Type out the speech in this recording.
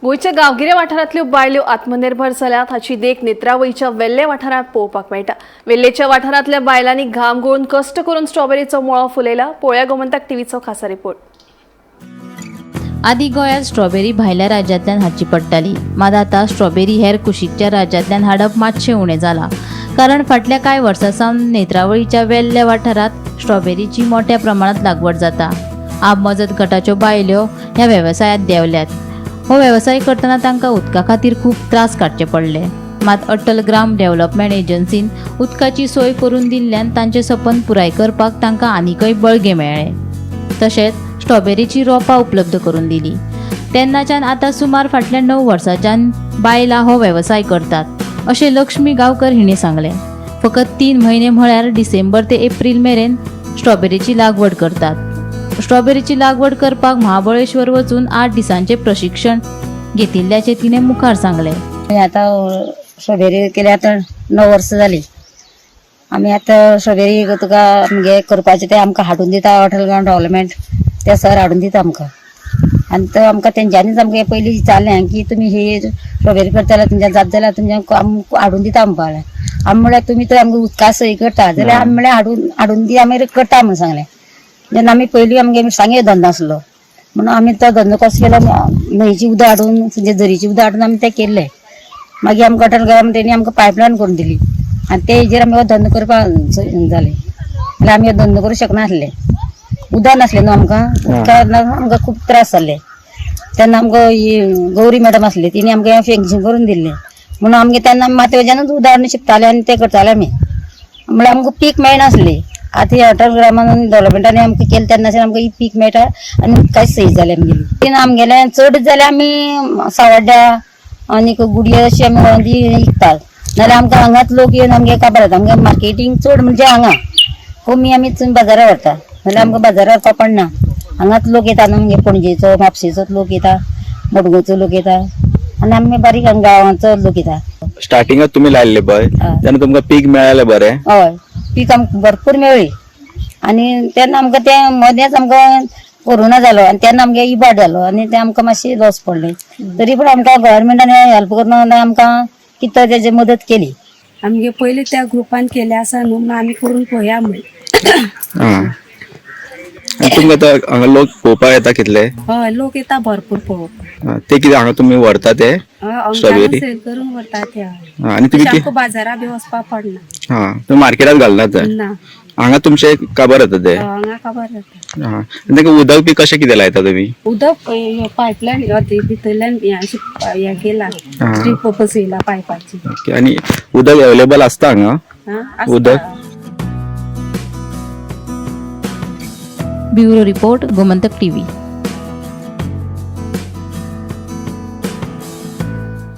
गोंयच्या गांवगिऱ्या वाठारांतल्यो बायल्यो आत्मनिर्भर जाल्यात हाची देख नेत्रावळीच्या वेल्ले वाठारांत पळोवपाक मेळटा. वेल्लेच्या वाठारांतल्या बायलांनी घाम गळून कश्ट करून स्ट्रॉबेरीचो मळो फुलयला. पळोवया गोमंतक टीव्हीचो खासा रिपोर्ट. आदी गोंयांत स्ट्रॉबेरी भायल्या राज्यांतल्यान हाडची पडटाली, मात आतां स्ट्रॉबेरी हेर कुशीकच्या राज्यांतल्यान हाडप मातशें उणें जालां, कारण फाटल्या कांय वर्सां सावन नेत्रावळीच्या वेल्ल्या वाठारांत स्ट्रॉबेरीची मोठ्या प्रमाणांत लागवड जाता. आप मजत गटाच्यो बायल्यो ह्या वेवसायांत देंवल्यात. हो वेवसाय करतना तांकां उदका खातीर खूब त्रास काडचे पडले, मात अटल ग्राम डेव्हलपमेंट एजन्सीन उदकाची सोय करून दिल्ल्यान तांचें सपन पुराय करपाक तांकां आनीकय बळगें मेळ्ळें. तशेंच स्ट्रॉबेरीची रोपां उपलब्ध करून दिली. तेन्नाच्यान आतां सुमार फाटल्या 9 वर्सांच्यान बायलां हो वेवसाय करतात अशें लक्ष्मी गांवकर हिणें सांगलें. फकत 3 म्हयने म्हळ्यार डिसेंबर ते एप्रील मेरेन स्ट्रॉबेरीची लागवड करतात. स्ट्रॉबेरीची लागवड करपाक महाबळेश्वर वचून 8 दिसांचें प्रशिक्षण घेतिल्ल्याचें तिणें मुखार सांगलें. आतां स्ट्रॉबेरी केल्या आतां 9 वर्सां जाली. आमी आतां स्ट्रॉबेरी तुका आमगे करपाचें तें आमकां हाडून दिता अटल ग्राम डेव्हलपमेंट, ते सर हाडून दिता आमकां. आनी तो आमकां तेंच्यांनीच आमकां पयलीं विचारलें की तुमी ही स्ट्रॉबेरी करता जाल्यार तुमच्या जाता जाल्यार तुमच्या आमकां हाडून दिता म्हणपाक लागलें. आमी म्हळ्यार तुमी तर आमकां उदका सही करता जाल्यार आमी म्हळ्यार हाडून हाडून दी, आमी करता म्हूण सांगलें. जेन्ना आमी पयलीं आमगे मिरसांगे धंदो आसलो म्हणून आमी तो धंदो कसो केलो, न्हंयची उदक हाडून म्हणजे झरीची उदक हाडून आमी तें केल्लें. मागीर आमकां अटल ग्राम तेणी आमकां पायपलायन करून दिली आनी ते हेजेर आमी हो धंदो करपाक जालें. जाल्यार आमी हो धंदो करूं शकनासले, उदक नासलें न्हू आमकां. उदका आमकां खूब त्रास जाल्ले. तेन्ना आमकां ही गौरी मॅडम आसली, तिणी आमकां फेंक्शन करून दिल्लें म्हणून आमगे तेन्ना आमी माथ्या वयल्यानूच उदक हाडून शिंपताले आनी तें करताले आमी. म्हळ्यार आमकां पीक मेळनासलें. आतां हे अटल ग्रामान डेव्हलपमेंटान आमकां केलें तेन्नाच्यान आमकां ही पीक मेळटा आनी उदकाची सही जाली आमगेली. तीन आमगेलें चड जाल्यार आमी सावड्ड्या आनीक गुडये अशी आमी व्हरोन ती विकतात. नाजाल्यार आमकां हांगाच लोक येवन आमगे काबार जाता. आमगे मार्केटींग चड म्हणजे हांगा कमी आमी थंय बाजारार व्हरता, नाजाल्यार आमकां बाजारार व्हरपा पडना. हांगाच लोक येता न्हू आमगे, पणजेचो म्हापशेचो लोक येता, मडगांवचो लोक येता आनी आमी बारीक गांवांचो लोक येता. स्टार्टिंगाक तुमी लायल्ले पळय तेन्ना तुमकां पीक मेळ्ळें बरें? हय, पीक आमकां भरपूर मेळ्ळी आनी तेन्ना आमकां तें मदेंच आमकां कोरोना जालो आनी तेन्ना आमगे इबाड जालो आनी तें आमकां मातशें लॉस पडलें. तरी पूण आमकां गव्हर्मेंटान हेल्प करून आमकां कितें तेजी मदत केली. आमगे पयलीं त्या ग्रुपान केले आसा न्हू, म्हणून आमी करून पळया म्हण. आं, आनी तुमकां आतां हांगा लोक पळोवपाक येता कितले? हय, लोक येता भरपूर पळोवपाक. आं, ते कितें हांगा तुमी व्हरता ते? हय, स्ट्रॉबेरी? सेल करून व्हरता ते. आं, आनी तुमी आमकां बाजारा बी वचपाक पडना. हां, तुमी मार्केटात घालना ते? ना. हांगा तुमचे काबार जाता ते? हय, हांगा खबर जाता. आं, आनी ताका उदक बी कशें कितें लायता तुमी? उदक पायपलायन भितरल्यान हें अशें हें केला, स्ट्रीप बसयला पायपाची. ओके, आनी उदक अवेलेबल आसता हांगा? आं, उदक? Bureau report, Gomantak TV.